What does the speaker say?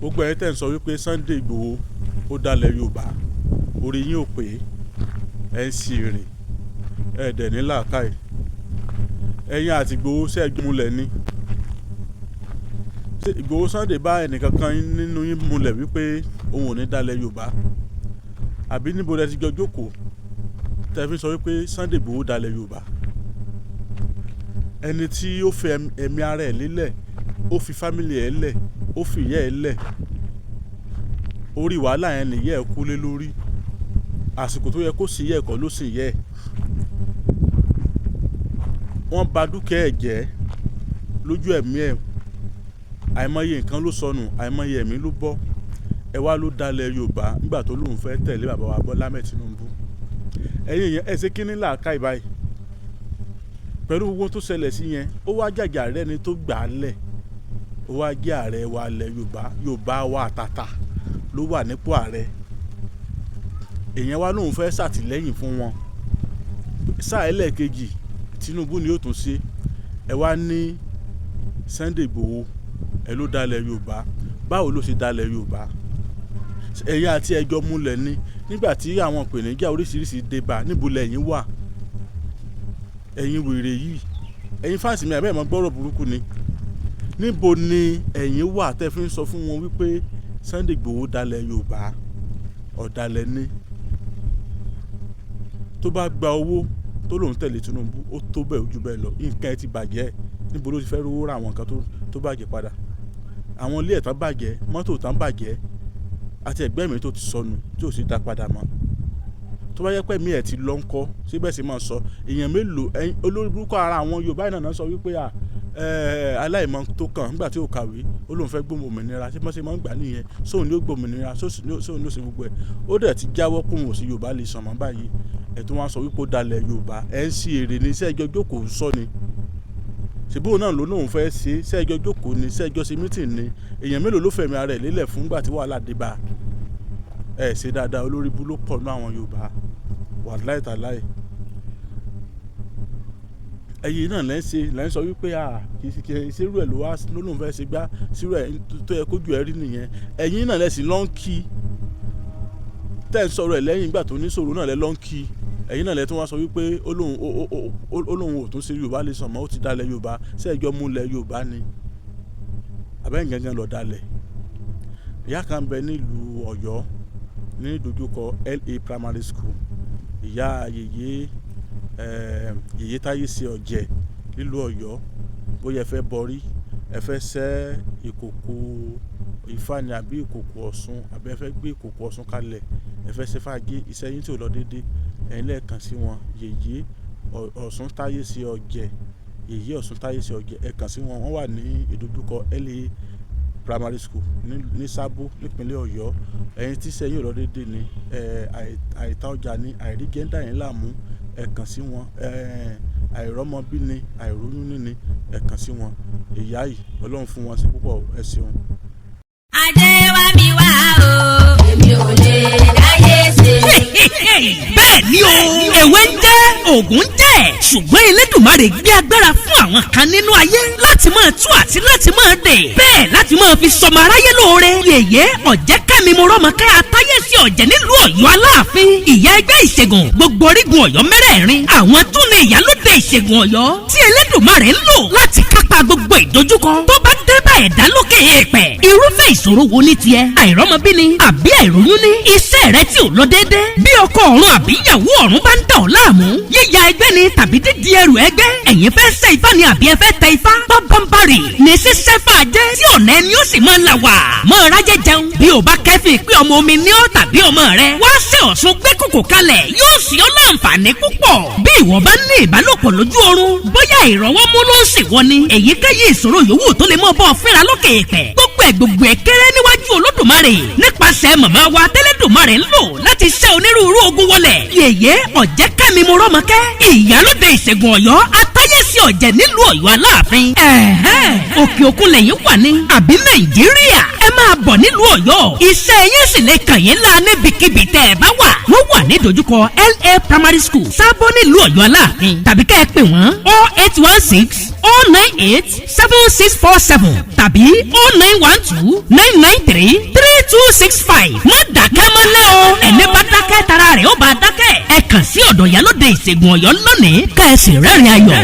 Gbogbo ẹ̀yin tẹ́ ń sọ wípé Sunday Igboho ó dalẹ̀ Yorùbá, orí yín ò pé. Ẹ̀ ń sì rè, ẹ̀ dẹ̀ ní làákàyè. Ẹ̀yin àti Igboho ṣe é múlẹ̀ ni? Ṣé Igboho Sunday bá ẹnìkankan nínú yín múlẹ̀ wípé òun ò ní dalẹ̀ Yorùbá? Àbí níbo lẹ ti jọ jókòó tẹ́ fi sọ wípé Sunday Igboho dalẹ̀ Yorùbá? Ẹni tí ó fi ẹ̀mí ara ẹ̀ lélẹ̀, ó fi family ẹ̀ lẹ̀, ó fi ìyá ẹ̀ lẹ̀, orí wàhálà yẹn nìyẹ́ ẹ̀ kú lé lórí. Àsìkò tó yẹ kó sì yẹ ẹ̀kọ́ ló sì yẹ ẹ̀. Wọ́n bà dúkìá ẹ̀ jẹ́ lójú ẹ̀mí ẹ̀. Àìmọye nǹkan ló sọnù, àìmọye ẹ̀mí ló bọ́. Ẹ wá ló dalẹ̀ Yorùbá nígbà tó lóun fẹ́ tẹ̀lé bàbá wa Bọ́lá Ahmed Tinubu. Ẹ̀yin yẹn, ẹ ṣe kí ní làákàyè báyìí pẹ̀lú gbogbo tó ṣẹlẹ̀ sí yẹn? Ó wá jàjà rẹ́ni tó gbà á lẹ̀, ó wá jẹ́ ààrẹ wa lẹ̀ Yorùbá. Yorùbá wa àtàtà ló wà nípò ààrẹ. Èèyàn wa lóun fẹ́ ṣàtìlẹ́yìn fún wọn sáà ẹlẹ́ẹ̀kejì, Tinubu ni ó tún ṣe. Ẹ wá ní Sunday Igboho, ẹ ló dalẹ̀ Yorùbá. Báwo ló ṣe dalẹ̀ Yorùbá? Ẹ̀yin àti ẹjọ́ múlẹ̀ ni? Nígbà tí àwọn ìpèníjà oríṣiríṣi dé bá, níbo lẹ́yìn wà? Ẹ̀yin wèrè yìí, ẹ̀yin fans mi, àbẹ́ ẹ̀ mọ́ gbọ́rọ̀ burúkú ni. Níbo ni ẹ̀yin wà tẹ́ fi ń sọ fún wọn wípé Sunday Igboho dalẹ̀ Yorùbá? Ọ̀dàlẹ̀ ni. Tó bá gba owó tó lòun tẹ̀lé Tinubu, ó tó bẹ́ẹ̀, ojú bẹ́ẹ̀ lọ. Nǹkan ẹ ti bàjẹ́. Níbo ló ti fẹ́ rówó ra àwọn nǹkan tó bàjẹ́ padà? Àwọn ilé ẹ̀ tán bàjẹ́, mọ́tò tán bàjẹ́, àti ẹgbẹ́ mi tó ti sọnù tí ò sì dá padà mọ́. Tó bá yẹ pé mi ẹ̀ ti lọ ńkọ́, síbẹ̀ sì máa sọ èèyàn mélòó olórí burúkú ara àwọn Yorùbá náà sọ wípé aláìmọ̀ tó kàn nígbà tí ò kàwé, ó lóun fẹ́ gbòmìnira. Ṣé wọ́n ṣe máa ń gbà nìyẹn? Sóun ní ó gbòmìnira, sóun ní ó ṣe gbogbo ẹ̀? Ó dẹ̀ ti jáwọ́ kóun ò sí Yorùbá lè sàn mọ́ báyìí. Ẹ̀ tó wọ́n sọ wípé ó dalẹ̀ Yorùbá. Ẹ̀ ń sí èrè ní sẹ́ẹ̀jọ́ jókòó sọ ni? Ṣèbó náà ló lóun fẹ́ ṣe? Sẹ́ẹ̀jọ́ jókòó ni? Sẹ́ẹ̀jọ́ ṣe meeting ni? Èèyàn mélòó ló fẹ̀mí ara ẹ̀ lélẹ̀ fún gbà tí wàhálà dé bá ẹ̀? Ṣe dáadáa. Olórí bú ló pọ̀ ní àwọn Yorùbá, wàláì tàláì. Ẹ̀yin náà lẹ́ ń ṣe, lẹ́ ń sọ wípé à kì í ṣerú ẹ̀ ló wá ló lóun fẹ́ ṣe gbá sírú ẹ̀ tó yẹ kójú ẹ̀ rí nìyẹn. Ẹ̀yin náà lẹ́ sì lọ́ ń kí tẹ́ ń sọ̀rọ̀ ẹ̀ lẹ́yìn ìgbà tó ní sọ̀rọ̀ náà lẹ́ lọ́ ń kí. Ẹ̀yin náà lẹ́ tún wá sọ wípé ó lóun ò tún ṣe Yorùbá lè sàn mọ́, ó ti dalẹ̀ Yorùbá. Ṣé ẹjọ́ múlẹ̀ Yorùbá ni àbẹ́yìn gangan lọ dalẹ̀? Ìyá kan bẹ nílùú Ọ̀yọ́ ní dojúkọ LA Primary School, ìyá yèyé, yèyé táyé sí ọ̀jẹ̀ nílùú Ọ̀yọ́. Bóyá ẹ fẹ́ bọrí, ẹ fẹ́ sẹ́ ìkòkò Ifá ni, àbí ìkòkò Ọ̀ṣun, àbí ẹ fẹ́ gbé ìkòkò Ọ̀ṣun kalẹ̀, ẹ fẹ́ ṣe fàájì, iṣẹ́ yín tí ò lọ déédé, ẹ̀yin lẹ́ẹ̀kan sí wọn. Yèyé Ọ̀ṣun táyé sí ọ̀jẹ̀, yèyé Ọ̀ṣun táyé sí ọ̀jẹ̀, ẹ kàn sí wọn. Wọ́n wà ní ìdojúkọ LA Primary School ní Sábó nípínlẹ̀ Ọ̀yọ́. Ẹ̀yin tí iṣẹ́ yín ò lọ déédé ni, àìta ọjà ni, àìrí gẹ́ńdà yín láàmú, ẹ kàn sí wọn. Àìrọ́mọbí ni, àìróyún ní, ẹ kàn sí wọn. Ìyá yìí, Ọlọ́run fún wọn sí púpọ̀. Ẹ ṣeun. Ajé wá mi wá o, èmi ò lè dáyé ṣe. Bẹ́ẹ̀ ni o, èwe ń jẹ́, ògùn ń jẹ́, ṣùgbọ́n Elédùmarè gbé agbára fún àwọn kan nínú ayé láti máa tú àti láti máa dè, bẹ́ẹ̀ láti máa fi sọmọ aráyé lóore. Yèyé Ọ̀jẹ̀kẹ́mi Mọ́rọ́mọkẹ́ Atáyẹ̀sí Ọ̀jẹ̀ nílùú Ọ̀yọ́ Aláàfin, ìyá ẹgbẹ́ ìṣègùn gbogbo orígun Ọ̀yọ́ mẹ́rẹ̀ẹ̀rin, àwọn tún ní ìyálóde ìṣègùn Ọ̀yọ́ tí Elédùmarè ń lò láti kápá gbogbo ìdojúkọ tó bá dé bá ẹ̀dá lókè èèpẹ̀. Irúfẹ́ ìṣòro wo ní tiẹ̀? Àìrọ́mọbí ni, àbí àìróyún ní? Iṣẹ́ rẹ tí ò lọ déédé, bí ọkọ ọ̀run àbí ìyàwó ọ̀run bá ń dà ọ́ láàmú, yíya ẹgbẹ́ ni tàbí dídi ẹrù ẹgbẹ́, ẹ̀yin fẹ́ ṣe ifá ni àbí ẹ fẹ́ tẹ ifá? Bábánbárì ní ṣíṣẹ́ fàájẹ́ tí ọ̀nà ẹni ó sì máa là wà mọ́ rájẹ́ jẹun. Bí o bá kẹ́fìn pé ọmọ omi ní ọ́ tàbí ọmọ rẹ wá ṣe Ọ̀ṣun gbé kòkò kalẹ̀, yóò sì ọ́ láǹfààní púpọ̀. Bí ìwọ bá ní ìbálòpọ̀ lójú oorun, bóyá ìrọ̀wọ́ mú ló ń ṣèwọ ni, èyíkéyìí ìṣòro yòówù tó lè mọ́ bọ́ fínra lókè èèpẹ̀, gbogbo ẹ̀ gbogbo ẹ̀ kéré níwájú Olódùmarè nípasẹ̀ màmá wa tẹ́lẹ̀dùmarè ń lò láti ṣẹ́ onírúurú ogun wọlẹ̀. Yèyé Ọ̀jẹ̀kẹ́mi Mọ́rọ́mọkẹ́, ìyálóde ìṣègùn Ọ̀yọ́, Atáyẹ̀sí Ọ̀jẹ̀ nílùú Ọ̀yọ́ Aláàfin. Ẹ̀hẹ́n, òkè òkun lẹ́yìn wà ní àbí Nàìjíríà? Ẹ máa bọ̀. bọ̀ nílùú Ọ̀yọ́. Iṣẹ́ yín sì lè kàn yín lá níbikíbi tẹ́ ẹ bá wà. Wọ́n wà ní dojúkọ LA Primary School, Sábó, nílùú Ọ̀yọ́ Aláàfin, tàbí kẹ́ ẹ pè wọ́n 08160987647 tàbí 09129933265. Má dákẹ́ mọ́lẹ́ o, ẹni bá dákẹ́ tara rẹ̀ ó bá dákẹ́. Ẹ kàn sí ọ̀dọ̀ Ìyálóde Ìṣègùn Ọ̀yọ́ lónìí, kẹ́ ẹ sì rẹ́rìn ayọ̀.